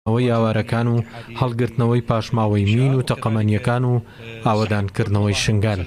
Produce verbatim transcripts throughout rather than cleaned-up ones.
ئەوەی ئاوارەکان و هەڵگرتنەوەی پاشماوەی مین و تەقەمەنیەکان و ئاوەدانکردنەوەی شنگال.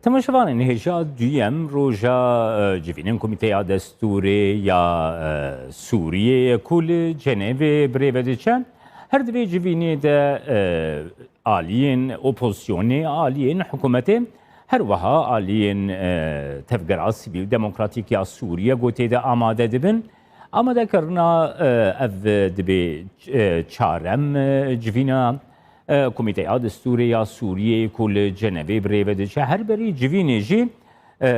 Temaşevanên hêja duyem roja, e, civînên Komîteya Destûrê ya, e, Sûriyê ku li Cenevê birêve diçe. Her di vê civînê de, e, aliyên opozisyonê, aliyên hikûmetê, her wiha aliyên, e, tevgera sivîl demokratîk ya Sûriye ku tê de amade dibin. Amadekirina, e, ev dibe, e, çarem, e, civîna, e, Komîteya Destûrê ya Sûriyeyê ku li Cenevê birêve diçe. Her berî civînê jî, e,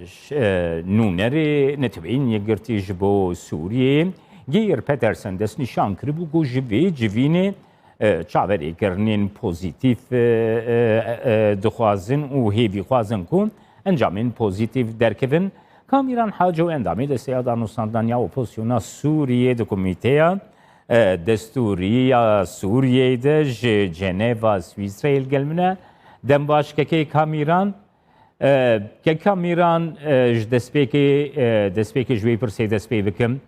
ş-, e, nûnerê Neteweyên Yekgirtî ji bo Sûriyeyê, Geir Pedersen destnîşan kiribû ku ji vê civînê, e, çaverêkirinên pozîtîf, e, e, e, dixwazin û hêvî xwazin ku encamên pozîtîf derkevin. Kamîran Haco, endamê Desteya Danûstandina ya Opozisyona Sûriyê di Komîteya, e, Destûrî ya Sûriyeyê de ji Ceneva, Swîsreyê li gel min e. Dem baş kekê Kamîran. E, kek Kamîran, e, ji destpêkê, e, destpêkê ji wê pirsê dest pê bikim.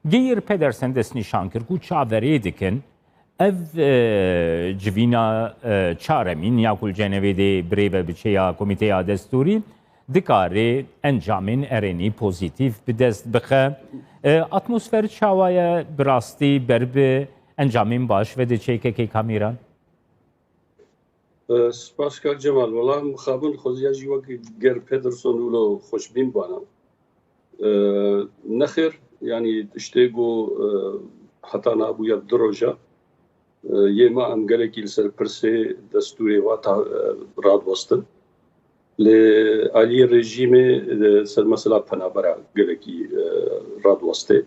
Geir Pedersen destnîşan kir ku çaverê dikin ev, e, civîna, e, çaremîn ya ku li Cenevê dê birêve biçe ya Komîteya Destûrî dikare encamên erênî pozîtîf bi dest bixe. E, atmosfer çawa ye? Bi rastî ber bi encamên baş ve diçe kekê Kamîran? E, spas kak Cemal. Wela mixabin xweziya jî wek Geir Pedersen wilo xweşbîn bana. E, nexêr, yanî tiştê ku, e, heta niha bûye du roja, e, yê me em gelekî li ser pirsê destûrê ve ta, e, radiwestin. Lê aliyê rejîmê, e, ser mesela penabera gelekî, e, radiwestê.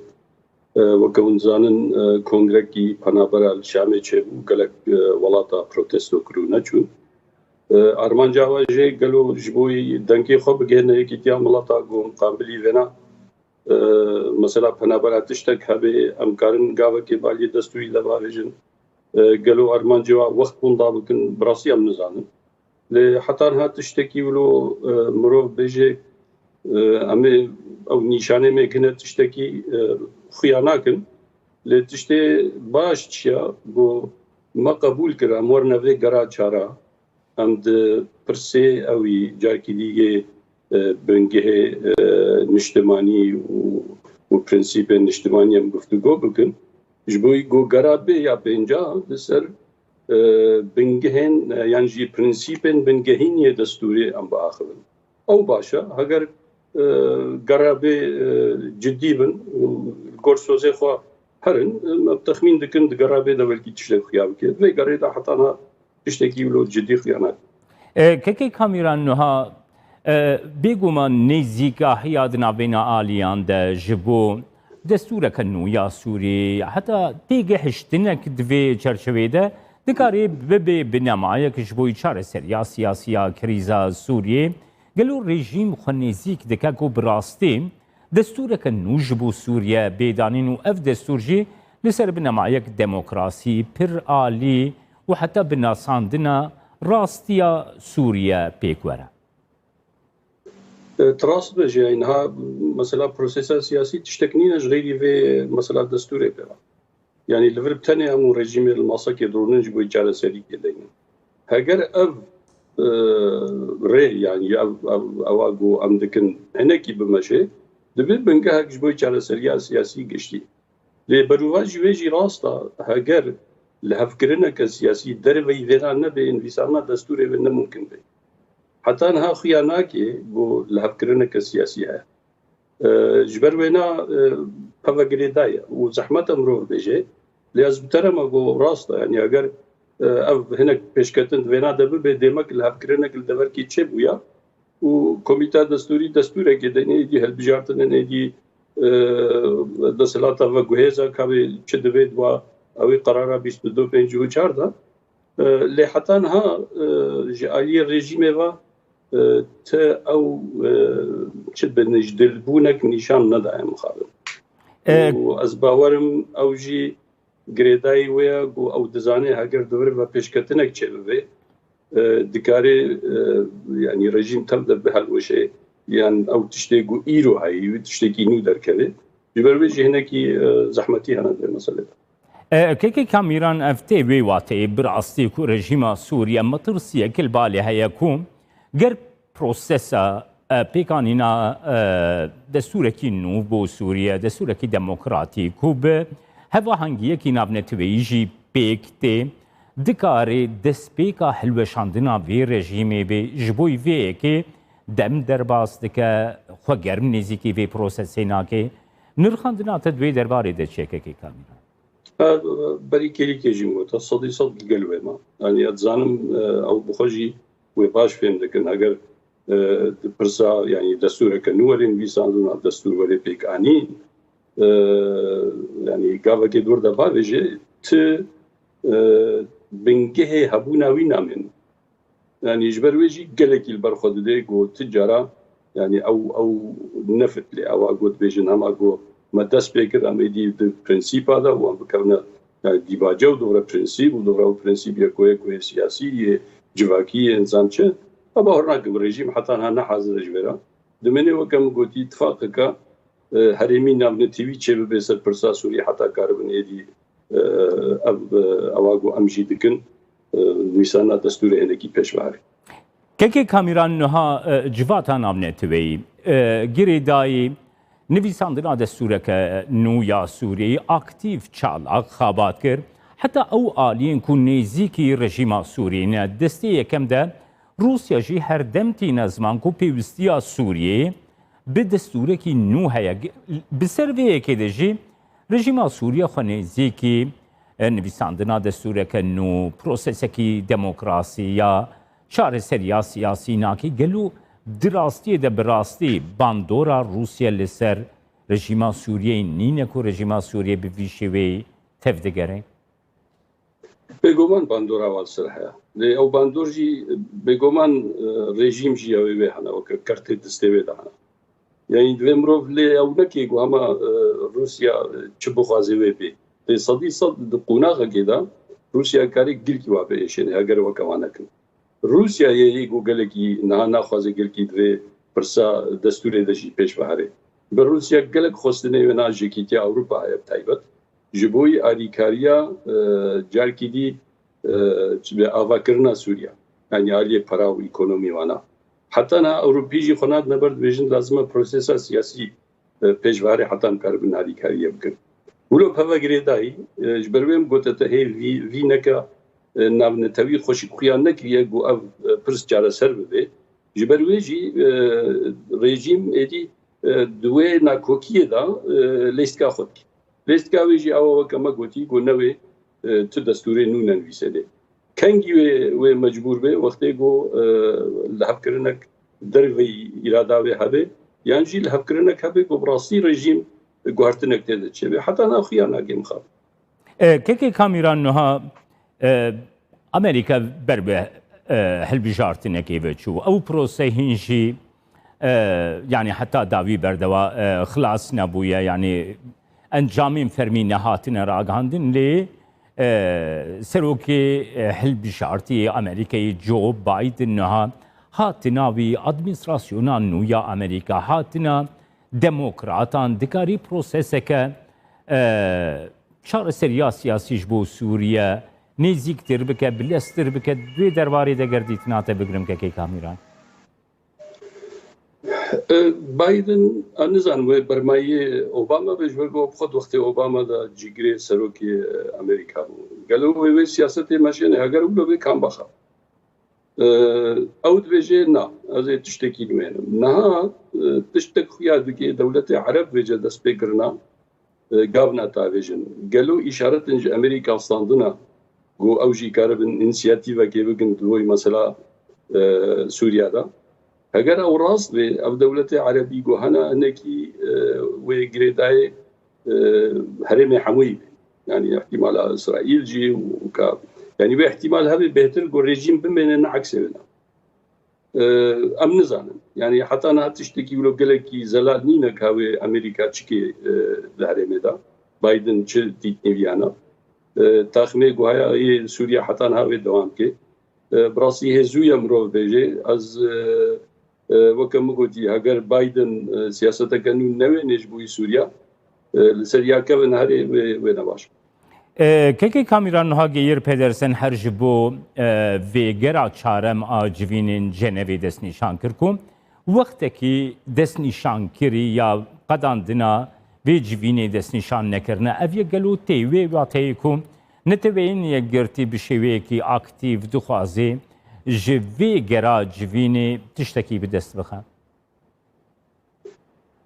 E, weke hûn dizanin, e, kongrekî penabera li Şamê çêbû, gelek, e, welata protesto kir û neçûn. E, armanca we jê gelo ji bo dengê xwe bigihîne Yekîtiya Mileta ku miqabilî vêna, e, mesela penabera tiştek hebe, em karin gavekê bi aliyê destûrî de bavêjin. E, gelo armancê we wext winda bikin, bi rastî em nizanin. Lê heta niha tiştekî wilo, e, mirov bêje, e, em ê ew nîşanê me gine tiştekî, e, xuya nakin. Lê tiştê baş çi ya, ku me qebûl kir, em werine vê gera çara, em di pirsê ewî carkî dî yê, e, bingehê, e, niştimanî û, û prensîpên niştimanî em guftûgo bikin. Ji bo ku gera bê ya pênca di ser, e, bingehên, e, yan jî prensîpên bingehîn yê destûrê em biaxivin. Ew baş e. Heger, e, gera bê, e, cidî bin û li gor sozê xwe herin, em texmîn dikin di gera bê de belkî tiştek xuya bike. Vê gerê de heta niha tiştekî wilo cidî xuya nake. E, kekê Kamîran, niha, e, bêguman nêzîkahiya di navbeyna aliyan de ji bo destûreke nû ya Sûriyê, heta têgihiştinek di vê çerçeveyê de dikare bibe binemayek ji bo çareseriya siyasî ya krîza Sûriyê. Gelo rejîm xwe nêzîk dike ku bi rastî destûreke nû ji bo Sûriye bê danîn û ev destûr jî li ser binemayek demokrasî, pir alî û heta bi nasandina rastiya Sûriye pêk were? E, tu rast dibêjî, niha mesela prosesa siyasî tiştek nîne ji xeyrî vê mesela destûrê pê ve. Yanî li vir bi tenê hemû rejîmê li masakê dirûnin ji bo çareserîkê deynin. Heger ev, e, rê, yanî ev, ev, ewa ku em dikin hinekî bimeşe, dibe bingehek ji bo çareseriya siyasî giştî. Lê berovajî wê jî rast e, heger lihevkirineke siyasî derveyî vêna nebe, nivîsarina destûrê wê ne mumkin be. Heta niha xuya nake ku lihevkirineke siyasî heye. E, ji ber wêna, e, peve girêdayî ye û zehmet e mirov bêje. Lê ez bi te re me ku rast e, yanî eger, e, ev hinek pêşketin di vêna de bibe, dêmek lihevkirinek li deverkê çêbûya û Komîta Destûrî destûrekê de nêdî hilbijartinê nêdî, e, desthilata veguhêza ka wê çi divê dwa ew ê qerara bîst û du pêncî û çar de. E, lê heta niha, e, ji aliyê rejîmê ve, e, ti ew, e, çi binêjdilbûnek nîşan nedaye mixabin. E, Û ez bawerim ew jî girêdayî wê ye ku ew dizane heger di vir ve pêşketinek çêbibe, e, dikare, e, yanî rejîm tev de yan ew tiştê ku îro heyî, wî tiştekî nû derkeve. Ji ber vê jî hinekî, e, zehmetî hene di meselê de. E, kekê Kamîran, ev tê wê wateyê bi rastî ku rejîma Sûriye metirsiyek li balê heye ku ger prosesa, e, pêkanîna, e, destûrekî nû bo Sûriye, destûrekî demokratîk ku bi hevahengiyekî navneteweyî jî pêk tê, dikarê destpêka hilweşandina vê rejîmê bê, ji bo vê yekê dem derbas dike, xwe germ nêzîkî vê prosesê nake. Nirxandina te di wê derbarê de çi ye, kekê Kamîran? Ha, berî kêlîkê jî min got, sedî sed li gel wê me. Yanî ez dizanim, e, ew bi xwe jî wê baş fêm dikin. Eger, e, pirsa, yanî destûreke nû were nivîsandin, destûr were pêk anîn, e, yanî gavekê dor de bavêje, ti, e, bingehê hebûna wî namên. Yanî ji ber wê jî gelekî li ber xwe dide ku ti cara, yanî ew, ew nefitlê, ewa ku dibêjin hema ku me dest pê kir, em êdî di prensîpa de wan bikevine, yanî dîvace û dovre prensîp û dovre ew prensîp yek ku yek ku yê siyasî, yê civakî, yê însan çi, eva hor nakim rejîm heta niha ne hazir e ji vê re. Dimêne weke min gotî, tifaqeke, e, herêmî navnetewî çêbibe ser pirsa Sûriyê heta karibin êdî, e, ev, e, ewa ku em jî dikin, e, nivîsana destûrê hinekî pêş bihere. Kekê Kamîran, niha, e, civata navneteweyî, e, girêdayî nivîsandina destûreke nû ya Sûriyeyê aktîf, çalak xabat kir. Heta ew aliyên ku nêzîkî rejîma Sûriyê ne, destê yekem de Rûsya jî her dem tîne ziman ku pêwistiya Sûriyeyê bi destûrekî nû heye. Bi ser vê yekê de jî rejîma Sûriye xwe nêzîkî, e, nivîsandina destûreke nû, prosesekî demokrasî ya çareseriya siyasî nake. Gelo di rastiyê de bi rastî bandora Rûsya li ser rejîma Sûriyeyê nîne ku rejîma Sûriyê bi vî şêweyî tevdigere? Bêguman bandora wan li ser heye. Lê ew bandor jî bêguman, e, rejîm jî ya wê wê hene, weke kertê destê wê de hene. Yanî divê mirov lê ew neke ku hema, e, Rûsya, e, çi bixwaze wê bê. Lê sedî sed di qonaxekê de Rûsya karê gilkî wa biêşêne, heger weke wan nekin. Rûsyayê yê ku gelekî niha naxwaze gilkî divê pirsa destûrê de jî pêş bihere. Bi Rûsya gelek xwestinê wê na jêkîtiya Ewropa heye bi taybet. Ji bo yî alîkariya, e, carkî dî, e, çi be avakirina Sûriya. Yanî aliyê para û ekonomî wana. Heta niha Ewropî jî xwe nadine ber dibêjin lazim e prosesa siyasî, e, pêş ve here heta em karibin alîkariyê bikin. Wilo peve girêdayî, e, ji ber wê em gote te hê vî, vî neke, e, navnetewî xweşik xuya nekiriye ku ev, e, pirs çareser bibe. Ji ber wê jî, e, rejîm êdî, e, di wê nakokiyê de, e, lêstika xwe dike. Lêstika wê jî ew e weke me gotî ku newê, e, tu destûrê nû nenivîse lê. Kengî wê, wê mecbûr be wextê ku, e, lihevkirinek derveyî îrada wê hebe, yan jî lihevkirinek hebe ku bi rastî rejîm guhertinek tê de çêbe. Heta niha xuya nake mixabin. E, kekê Kamîran, niha, e, Amerîka ber bi, e, hilbijartinekê ve çû. Ew prosê hîn jî, e, yanî heta dawî berdewa, e, xilas nebûye. Yanî encamên fermî nehatine ragihandin, lê, e, serokê, e, hilbijartî Amerîkayê Joe Biden niha hatina wî, administrasyona nû ya Amerîka, hatina demokratan dikarî proseseke, e, çareseriya siyasî ji bo Sûriye nêzîktir bike, bileztir bike. Di wê derbarê de ger dîtina te bigrim, kekê Kamîran. E, Biden, ez nizanim wê bermayiyê Obama be, ji ber ku xwe di wextê Obama de cîgirê serokê, e, Amerîka bû. Gelo wê, wê siyasetê meşêne, heger wilo bê kam baxa. E, ew dibêje, na, ez ê tiştekî nû hênim. Niha, e, tiştek xuya dike, dewletê Ereb vêce destpêkirina, e, gavna tavêjin. Gelo îşaretin ji Amerîka standina ku ew jî karibin însiyatîvekê bikin di bo mesela, e, Sûriya de. Heger ew rast be, ev dewletê Erebî ku hene hinekî, e, wê girêdayê, e, herêmê hemûyî be. Yanî ihtimala Îsraîl jî û ka, yanî wê ihtimal hebe bêhtir ku rejîm bimêne ne eksê wê ne. E, em nizanin. Yanî heta niha tiştekî wilo gelekî zelal nîne ka wê Amerîka çikê, e, di herêmê de. Biden çi dîtnî viyana. E, taxmê guhaya yê Sûriye heta niha wê dewam ke. E, bi rastî hê zû ye mirov bêje. Ez, e, E, weke min gotî, heger Biden, e, siyaseteke nû newênê ji bo wî Sûriya, e, li ser ya kevin herê wê, wê ne baş. E, Kekê Kamîran, niha Geir Pedersen her ji bo, e, vêgera çarem a civînên Cenevê destnîşan kir ku wextekî destnîşankirî ya qedandina vê civînê destnîşan nekirine. Ev yek gelo tê wê wateyê ku Neteweyên Yekgirtî bi şêweyekî aktîf dixwaze ji vê gera civînê tiştekî bi dest bixe?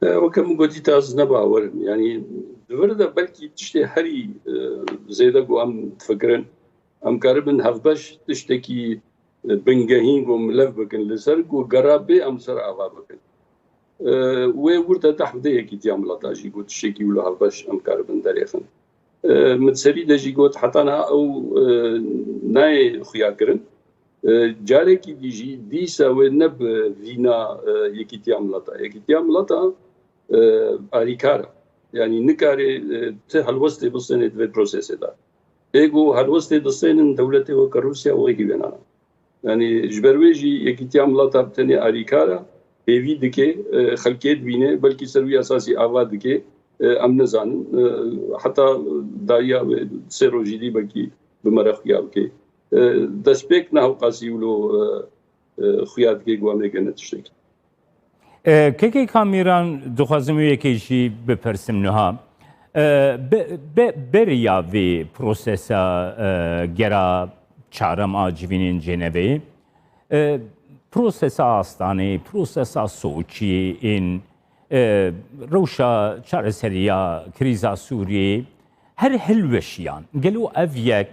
E, weke min gotî, te ez ne bawer im. Yanî di vir de belkî tiştê herî, e, zêde ku em difikirin, em karibin hevbeş tiştekî, e, bingehîn ku em lev bikin li ser ku gera bê em ser ava bikin. E, wê wir de dehf de Yekîtiya Mileta jî ku tiştekî wilo hevbeş em karibin derêxin. E, min serî de jî got, heta niha ew, e, nayê xuya kirin. E, carekî dî jî dîsa wê ne bi vîna, e, Yekîtiya Mileta. Yekîtiya Mileta, e, alîkar e. Yanî nikare, e, ti helwestê bistênê di vê prosesê de. Ê ku helwestê distênin dewletê weke Rûsya wê hîvê nane. Yanî ji ber wê jî Yekîtiya Mileta bi tenê alîkar e, hêvî dike, e, xelkê dibîne, belkî ser wî esasî ava dike, e, em nizanin. E, heta dawiya wê sê rojî dî belkî bi me re xuya bike. E, destpêk ne hewqasî wilo, e, e, xuya dike ku em ê gene tiştekî. E, Kekê Kamîran, dixwazim wê yekê jî bipirsim niha. E, be-, be-, beriya vê prosesa, e, gera çarem a civînên Ceneveyê, e, prosesa Astanê, prosesa Soçiyê ên, e, rewşa çareseriya krîza Sûriyeyê, her hilweşiyan, gelo ev yek,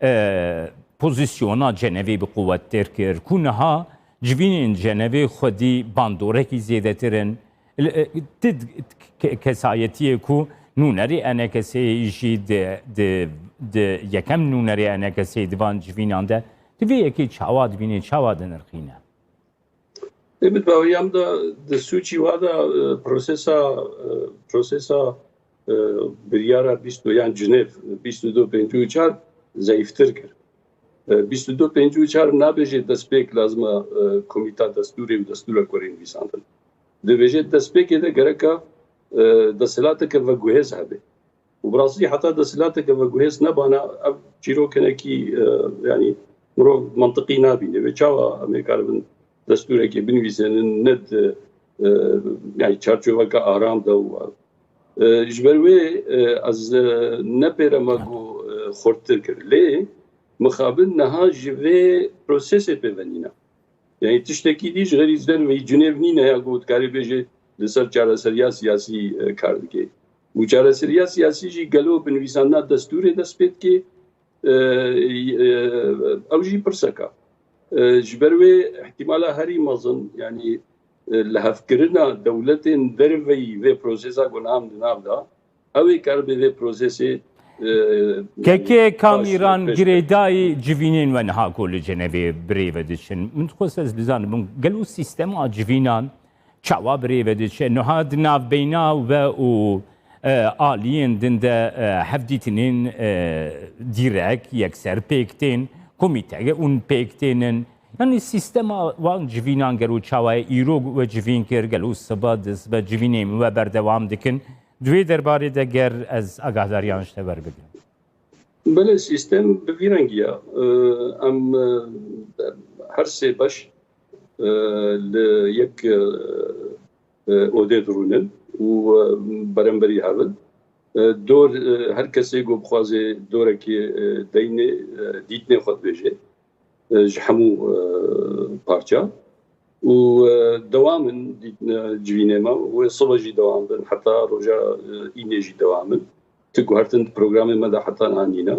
e, pozîsyona Cenevê bi quwettir kir, ku niha civînên Cenevê xwedî bandorekî zêdetir in? Li, e, ti d-, ke-, kesayetiyê ku nûnerê E N K S'ê jî di, di, di yekem nûnerê E N K S'ê di van civînan de, tu vê yekê çawa dibînî, çawa dinirxîne? Ê, min baweriya min de di Sûçî wa de, e, prosesa, e, prosesa, e, biryara bîst û, yan Cinêv bîst û du pêncî û çar zeyftir kir. E, bîst û du pêncî û çar nabêje destpêk lazim e, e, komîta destûrê û destûra kurê nivîsandin. Dibêje destpêkê de gereka, e, desthilateke veguhêz hebe. Û bi rastî heta desthilateke veguhêz nebana, ev çîrok hinekî, e, yanî mirov mantiqî nabîne. Wê çawa em ê karibin destûrekê binivîsînin ne di, e, yanî çarçoveke aram de û, e, ji ber wê, e, ez, e, ne pêre me got, e, xurttir kir. Lê mixabin niha ji vê prosesê pêve nîne. Yanî tiştekî dî ji xêrî ji derveyî Cinêv nîne ya ku dikarî bêjê li ser çareseriya siyasî, e, kar dike. Û çareseriya siyasî jî gelo bi nivîsandina destûrê dest pê dike, e, e, ew jî pirseka. E, ji ber wê îhtîmala herî mezin, yanî, e, lihevkirina dewletên derveyî vê prosesa ku niha em di nav de, ew ê karibe vê prosesê, e, Kekê yanî Kamîran, baş pêş girêdayî civînên we niha ku li Cenevê birêve diçin. Min dixwest ez bizanim, gelo sîstema civînan çawa birêve diçe? Niha di navbeyna we û, e, aliyên din de, e, hevdîtinên, e, dîrek, yekser pêk tên, komîte hûn pêk tênin. Yanî sîstema wan civînan gelo çawa ye? Îro we civîn kir, gelo sibe di sibe civînên we berdewam dikin? Di wê derbarê de ger ez agahdariyan ji te werbigrim. Belê, sîstem bi vî rengî ye. Em, e, her sê beş, e, li yek, e, e, odê dirûnin û, e, beramberî hev in. E, dor, e, her kesê ku bixwaze dorekê, e, deynê, e, dîtinê xwe dibêje. e, ji hemû, e, parça. Û, e, dewam in dîtine civînê me. Wê sibe jî dewam bin, heta roja, e, înê jî dewam in. Ti guhertin di programê me de heta niha nîne.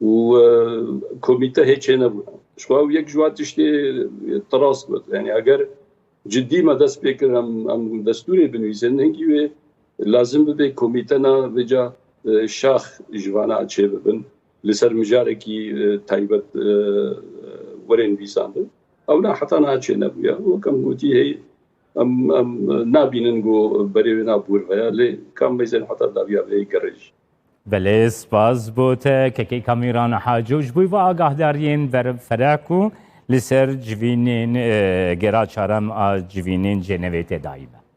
Û, e, komîte hê çênebûne. Ji xwe ew yek ji wan tiştê, e, te rast got. Yanî eger cidî me dest pê kir, em, em destûrê binivîsin, hingî wê lazim bibe komîtena vêca, e, şax ji vana çêbibin. Li ser mijarekî, e, taybet, e, were nivîsandin. Ew na heta niha çênebûye. Wek em gotî, hey, em, em nabînin ku berê wê na bûr ve ye, lê kam meyzên heta dawiya vê gere jî. Belê, spas bo te, Kekê Kamîran Haco, ji bo va agahdariyên berfireh ku li ser civînên, e, gera çarem a civînên Cenevê tê dayî be.